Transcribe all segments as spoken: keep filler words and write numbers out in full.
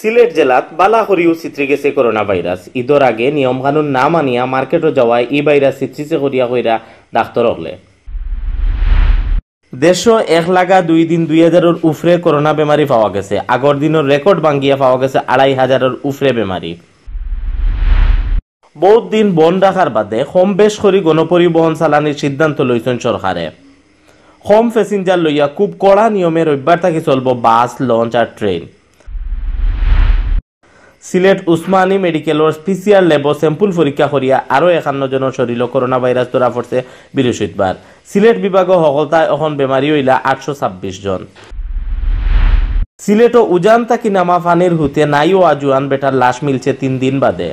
সিলেট জেলাত বালা করিউ ছিতরি গেছে করোনা ভাইরাস। ঈদর আগে নিয়ম কানুন না মানিয়া মার্কেটো যাওয়ায় ই ভাইরাস ছিতরিছে করিয়া কইরা ডাক্তর অকলে। দেশো এক লাগা দুই দিন দুই হাজারর উফরে করোনা বেমারি পাওয়া গেছে। আগর দিনর রেকর্ড ভাঙ্গিয়া পাওয়া গেছে আড়াই হাজারর উফরে বেমারি। বউত দিন বন্ধ রাখার বাদে কম বেশ করি গণপরিবহন চালানির সিদ্ধান্ত লইছইন সরকারে। কম প্যাসেঞ্জার লইয়া খুব কড়া নিয়মে রবিবার থাকি চলবো বাস, লঞ্চ আর ট্রেন। সিলেট উসমানী মেডিকেলর পিসিআর ল্যাবো স্যাম্পল পরীক্ষা করিয়া আরও একান্ন জনর শরীরো করোনা ভাইরাস ধরা পড়ছে বৃহস্পতিবার। সিলেট বিভাগো হকলতায় অখন বেমারি অইলা আটশো ছাব্বিশ জন। সিলেটো উজান থাকি নামা পানির হুতে নাইওয়া জুয়ান বেটার লাশ মিলছে তিন দিন বাদে।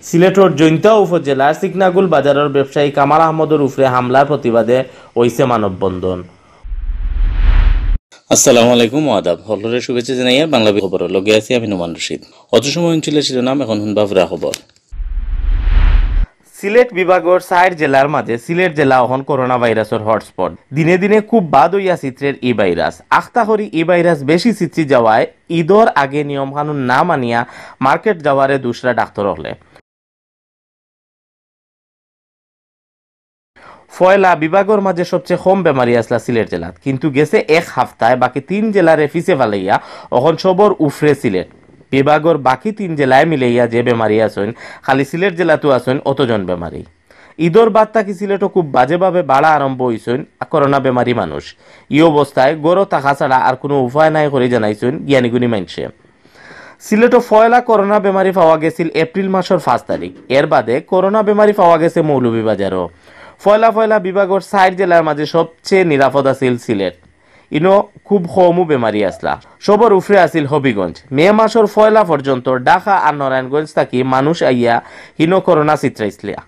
সিলেটর জৈন্তা উপজেলার সিকনাগুল বাজারর ব্যবসায়ী কামাল আহমদর উপরে হামলার প্রতিবাদে অইছে মানববন্ধন। আসসালামু আলাইকুম, আদাব। হকলরে শুভেচ্ছা জানাইয়া বাংলা খবরর লগে আছি আমি নোমান রশিদ। অত সময় হুনছিলা শিরোনাম, এখন হুনবা পুরা খবর। সিলেট বিভাগর চাইর জেলার মাঝে সিলেট জেলা অখন করোনা ভাইরাসর হটস্পট। দিনে দিনে খুব বাদ অইয়া ছিতরের ই ভাইরাস। আখতা করি ই ভাইরাস বেশি ছিতরি যাওয়ায় ঈদর আগে নিয়ম কানুন না মানিয়া মার্কেট যাওয়ারে দুষরা ডাক্তর অকলে। পয়লা বিভাগর মাঝে সবচেয়ে কম বেমারি আছলা সিলেট জেলাত, কিন্তু গেছে এক হাপ্তায় বাকি তিন জেলারে পিছে ফালাইয়া অখন সবর উফরে সিলেট। বিভাগর বাকি তিন জেলায় মিলাইয়া যে বেমারি আছইন, খালি সিলেট জেলাতউ আছইন অতজন বেমারি। ঈদর বাদ থাকি সিলেটো খুব বাজেভাবে বাড়া আরম্ভ অইছইন করোনা বেমারি মানুষ। ই অবস্থায় ঘরো থাকা ছাড়া আর কুনু উপায় নাই করি জানাইছইন জ্ঞানীগুণী মাইনষে। সিলেটো পয়লা করোনা বেমারি পাওয়া গেছিল এপ্রিল মাসর পাঁচ তারিখ। এর বাদে করোনা বেমারি পাওয়া গেছে মৌলভীবাজারও। পয়লা পয়লা বিভাগর চাইর জেলার মাঝে সবচেয়ে নিরাপদ আছিল সিলেট। ইনো খুব কমউ বেমারি আছলা। সবর উফরে আছিল হবিগঞ্জ। মে মাসর পয়লা পর্যন্ত ঢাকা আর নারায়ণগঞ্জ থাকি মানুষ আইয়া হিনো করোনা ছিতরাইছলা।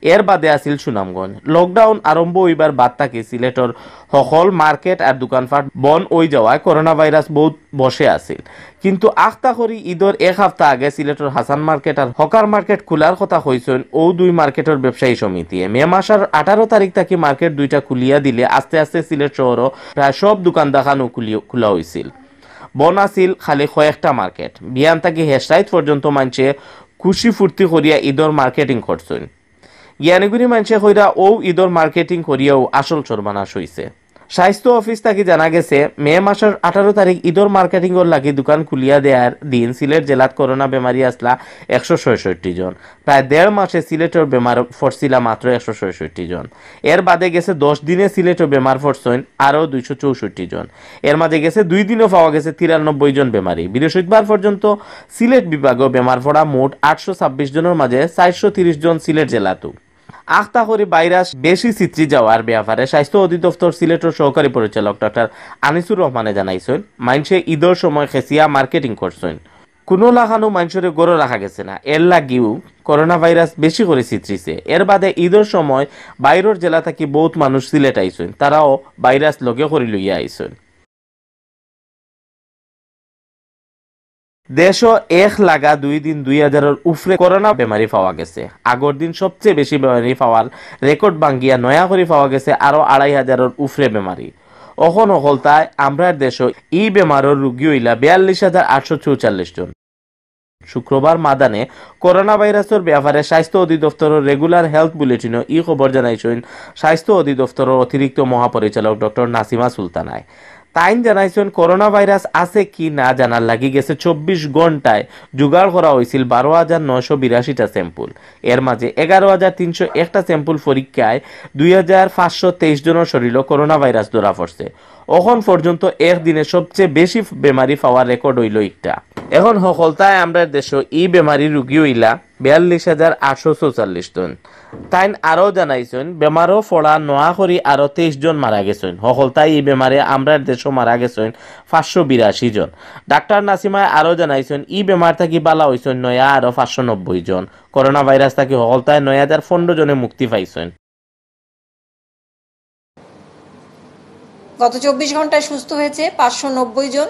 এর বাদে আছিল সুনামগঞ্জ। লকডাউন আরম্ভ অইবার বাদ থাকি সিলেটর হকল মার্কেট আর দোকানপাট বন্ধ অই যাওয়ায় করোনা ভাইরাস বউত বশে আছিল। কিন্তু আখতা করি ঈদর এক হাপ্তা আগে সিলেটর হাসান মার্কেট আর হকার মার্কেট খুলার কথা কইছইন অউ দুই মার্কেটর ব্যবসায়ী সমিতিয়ে। মে মাসর আঠারো তারিখ থাকি মার্কেট দুইটা খুলিয়া দিলে আস্তে আস্তে সিলেট শহরো প্রায় সব দোকান দাখানউ খুলি-, খুলা অইছিল। বন্ধ আছিল খালি কয়েকটা মার্কেট। বিয়ান থাকি হেশরাইত পর্যন্ত মাইনষে খুশি ফুর্তি করিয়া ঈদর মার্কেটিং করছইন। জ্ঞানীগুণী মাইনষে কইরা অউ ঈদর মার্কেটিং করিয়াউ আসল সর্বনাশ অইছে। স্বাস্থ্য অফিস থাকি জানা গেছে, মে মাসর আঠারো তারিখ ঈদর মার্কেটিংর লাগি দোকান খুলিয়া দেয়ার দিন সিলেট জেলাত করোনা বেমারি আছলা একশো ছয়ষট্টি জন। প্রায় দেড় মাসে সিলেটর বেমার পড়ছিলা মাত্র একশো ছয়ষট্টি জন। এর বাদে গেছে দশ দিনে সিলেটো বেমার পড়ছইন আরও দুইশো চৌষট্টি জন। এর মাঝে গেছে দুই দিনও পাওয়া গেছে তিরানব্বই জন বেমারি। বৃহস্পতিবার পর্যন্ত সিলেট বিভাগো বেমার পড়া মোট আটশো ছাব্বিশ জনর মাঝে চারশো তিরিশ জন সিলেট জেলাতউ। আখতা করি ভাইরাস বেশি ছিতরি যাওয়ার ব্যাপারে স্বাস্থ্য অধিদপ্তর সিলেটর সহকারী পরিচালক ডাক্তার আনিসুর রহমানে জানাইছইন, মাইনষে ঈদর সময় খেছিয়া মার্কেটিং করছইন। কুনু লাখানউ মাইনষরে ঘরো রাখা গেছে না, এর লাগিউ করোনা ভাইরাস বেশি করি ছিতরিছে। এর বাদে ঈদর সময় বাইরর জেলা থাকি বউত মানুষ সিলেট আইছইন, তারাও ভাইরাস লগে করি লইয়া আইছইন। দেশো এক লাগা দুই দিন দুই হাজারর উফরে করোনা বেমারি পাওয়া গেছে। আগর দিন সবচেয়ে বেশি বেমারি পাওয়ার রেকর্ড ভাঙ্গিয়া নয়া করি পাওয়া গেছে আরো আড়াই হাজারর উফরে বেমারি। অখন হকলতায় আমরার দেশো ই বেমারর রুগী অইলা বিয়াল্লিশ হাজার আটশো চৌচল্লিশ জন। শুক্রবার মাদানে করোনা ভাইরাসর ব্যাপারে স্বাস্থ্য অধিদপ্তরর রেগুলার হেলথ বুলেটিনো ই খবর জানাইছইন স্বাস্থ্য অধিদপ্তরর অতিরিক্ত মহাপরিচালক ডক্টর নাসিমা সুলতানায়। তাইন জানাইছইন, করোনা ভাইরাস আছে কি না জানার লাগি গেছে চব্বিশ ঘন্টায় জোগাড় করা অইছিল বারো হাজার নয়শো বিরাশিটা স্যাম্পল। এর মাঝে এগারো হাজার তিনশো একটা স্যাম্পল পরীক্ষায় দুই হাজার পাঁচশো তেইশ জনর শরীরো করোনা ভাইরাস ধরা পড়ছে। অখন পর্যন্ত একদিনে সবচেয়ে বেশি বেমারি পাওয়ার রেকর্ড অইলো একটা। অখন হকলতায় আমরার দেশো ই বেমারি রুগী অইলা বিয়াল্লিশ হাজার আটশো চৌচল্লিশ জন। তাইন আরো জানাইছইন, বেমারো পড়া নয়া করি আরো তেইশ জন মারা গেছইন। হকলতায় ই বেমারে আমরার দেশো মারা গেছইন পাঁচশো বিরাশি জন। ডাক্তার নাসিমায় আরো জানাইছইন, ই বেমার থাকি বালা অইছইন নয়া আরো পাঁচশো নব্বই জন। করোনা ভাইরাস থাকি হকলতায় নয় হাজার পনেরো জনে মুক্তি পাইছইন। গত চব্বিশ ঘন্টায় সুস্থ হয়েছে পাঁচশো নব্বই জন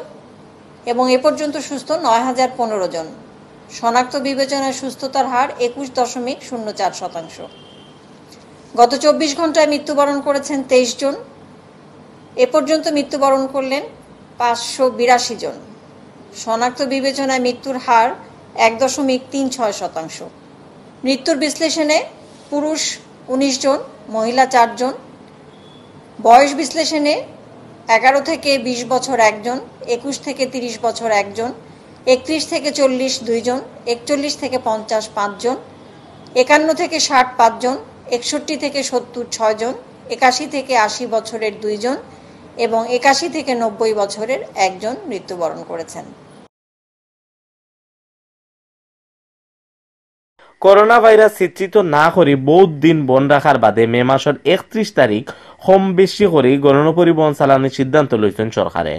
এবং এ পর্যন্ত সুস্থ নয় হাজার পনেরো জন। শনাক্ত বিবেচনায় সুস্থতার হার একুশ দশমিক শূন্য চার শতাংশ। গত চব্বিশ ঘন্টায় মৃত্যুবরণ করেছেন তেইশ জন। এ পর্যন্ত মৃত্যুবরণ করলেন পাঁচশো বিরাশি জন। শনাক্ত বিবেচনায় মৃত্যুর হার এক দশমিক তিন ছয় শতাংশ। মৃত্যুর বিশ্লেষণে পুরুষ উনিশ জন, মহিলা চারজন, বয়স বিশ্লেষণে এগারো থেকে বিশ বছর একজন, একুশ থেকে তিরিশ বছর একজন, একত্রিশ থেকে চল্লিশ দুইজন, একচল্লিশ থেকে পঞ্চাশ পাঁচজন, একান্ন থেকে ষাট পাঁচজন, একষট্টি থেকে সত্তর ছয়জন, একাশি থেকে আশি বছরের দুইজন এবং একাশি থেকে নব্বই বছরের একজন মৃত্যুবরণ করেছেন। করোনা ভাইরাস চিত্রিত না করি বউত দিন বন্ধ রাখার বাদে মে মাসর একত্রিশ তারিখ কম বেশি করি গণপরিবহন চালানির সিদ্ধান্ত লইছইন সরকারে।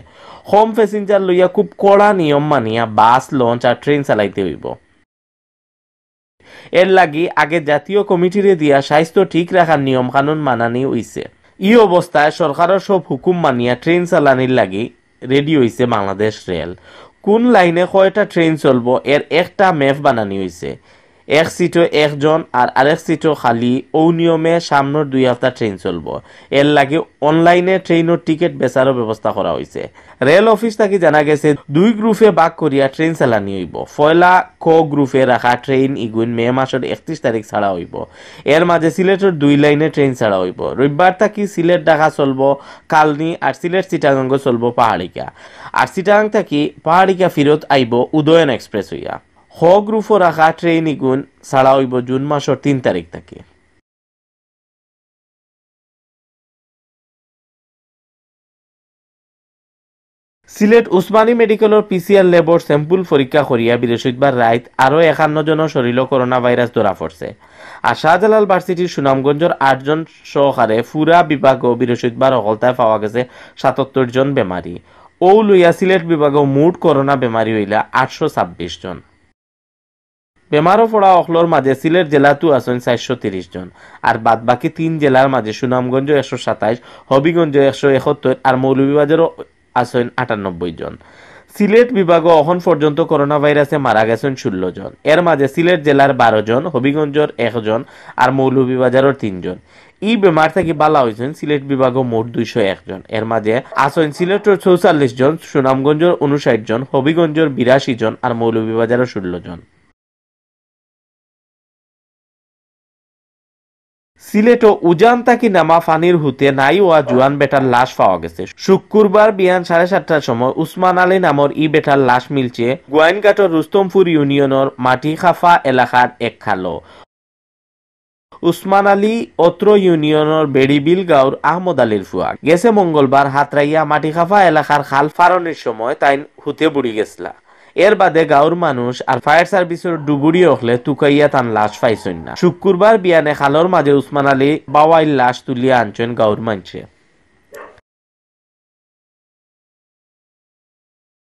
কম প্যাসেঞ্জার লইয়া খুব কড়া নিয়ম মানিয়া বাস, লঞ্চ আর ট্রেন চালাইতে অইবো। এরলাগি আগে জাতীয় কমিটিরে দিয়া স্বাস্থ্য ঠিক রাখার নিয়ম কানুন মানানি অইছে। ই অবস্থায় সরকারর সব হুকুম মানিয়া ট্রেন চালানির লাগি রেডি অইছে বাংলাদেশ রেল। কুন লাইনে কয়টা ট্রেন চলবো, এর একটা ম্যাপ বানানি অইছে। এক সিটো একজন আর আরেক সিটো খালি, অউ নিয়মে সামনর দুই হাপ্তা ট্রেন চলবো। এরলাগি অনলাইনে ট্রেনর টিকিট বেচারও ব্যবস্থা করা অইছে। রেল অফিস থাকি জানা গেছে, দুই গ্রুপে ভাগ করিয়া ট্রেন চালানি অইবো। পয়লা ক গ্রুপে রাখা ট্রেন ইগুইন মে মাসর একত্রিশ তারিখ ছাড়া অইবো। এর মাঝে সিলেটর দুই লাইনে ট্রেন ছাড়া অইবো। রবিবার থাকি সিলেট ঢাকা চলবো কালনি, আর সিলেট চিটাগাঙ্গো চলবো পাহাড়িকা। আর চিটাগাং থাকি পাহাড়িকা ফিরত আইবো উদয়ন এক্সপ্রেস অইয়া। খ গ্রুপো রাখা ট্রেন ইগুইন ছাড়া অইবো জুন মাসর তিন তারিখ থাকি। সিলেট উসমানী মেডিকেলর পিসিআর ল্যাবর স্যাম্পল পরীক্ষা করিয়া বৃহস্পতিবার রাইত আরো একান্ন জনর শরীরো করোনা ভাইরাস ধরা পড়ছে। আর শাহজালাল ভার্সিটির সুনামগঞ্জর আটজন সহকারে পুরা বিভাগো বৃহস্পতিবার হকলতায় পাওয়া গেছে সাতাত্তর জন বেমারি। অউ লইয়া সিলেট বিভাগো মোট করোনা বেমারি অইলা আটশো ছাব্বিশ জন। বেমারো পড়া অকলর মাঝে সিলেট জেলাতউ আছইন চারশো তিরিশ জন, আর বাদ বাকি তিন জেলার মাঝে সুনামগঞ্জ একশো সাতাইশ, হবিগঞ্জ একশো একাত্তর আর মৌলভীবাজারো আছইন আটানব্বই জন। সিলেট বিভাগো অখন পর্যন্ত করোনা ভাইরাসে মারা গেছইন ষোলো জন, এর মাঝে সিলেট জেলার বারো জন, হবিগঞ্জর একজন আর মৌলভীবাজারর তিনজন। ই বেমার থাকি বালা অইছইন সিলেট বিভাগো মোট দুইশো এক জন, এর মাঝে আছইন সিলেটর চৌচল্লিশ জন, সুনামগঞ্জর ঊনষাট জন, হবিগঞ্জর বিরাশি জন আর মৌলভীবাজারর ষোলো জন। সিলেটো উজান থাকি নামা পানির হুতে নাই অওয়া জুয়ান বেটার লাশ পাওয়া গেছে। শুক্কুরবার বিয়ান সাড়ে সাতটার সময় উসমান আলী নামর ই বেটার লাশ মিলছে গোয়াইনঘাটর রুস্তমপুর ইউনিয়নর মাটিখাফা এলাকার এক খালো। উসমান আলী অত্র ইউনিয়নর বেড়িবিল গাঁওর আহমদ আলীর ফুয়া। গেছে মঙ্গলবার হাতরাইয়া মাটিখাফা এলাকার খাল ফারনির সময় তাইন হুতে বুড়ি গেছলা। এর বাদে গাঁওর মানুষ আর ফায়ার সার্ভিসর ডুবুরি অকলে তুকাইয়া তান লাশ পাইছইন না। শুক্কুরবার বিয়ানে খালর মাঝে উসমান আলী বাওয়াইর লাশ তুলিয়া আনছইন গাঁওর মানষে।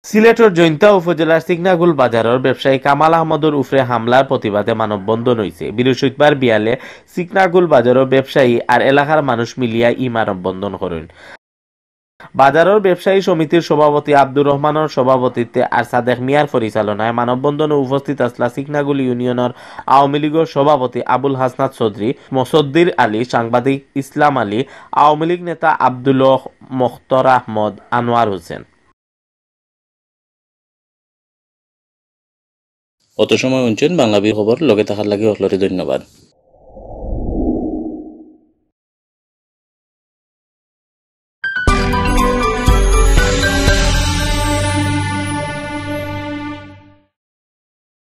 সিলেটর জৈন্তা উপজেলার সিকনাগুল বাজারর ব্যবসায়ী কামাল আহমদর উপরে হামলার প্রতিবাদে মানববন্ধন অইছে। বৃহস্পতিবার বিয়ালে সিকনাগুল বাজারর ব্যবসায়ী আর এলাকার মানুষ মিলিয়া ই মানববন্ধন করইন। বাজারর ব্যবসায়ী সমিতির সভাপতি আব্দুর রহমানর সভাপতিত্বে আর সাদেক মিয়ার পরিচালনায় মানববন্ধনে উপস্থিত আছলা সিকনাগুল ইউনিয়নর আওয়ামী লীগর সভাপতি আবুল হাসনাত চৌধুরী, মসদ্দির আলী, সাংবাদিক ইসলাম আলী, আওয়ামী লীগ নেতা আব্দুল হক, মখতর আহমদ, আনোয়ার হোসেন। অত সময় হুনছইন বাংলা বিল খবর, লগে থাকার লাগি হকলরে ধন্যবাদ।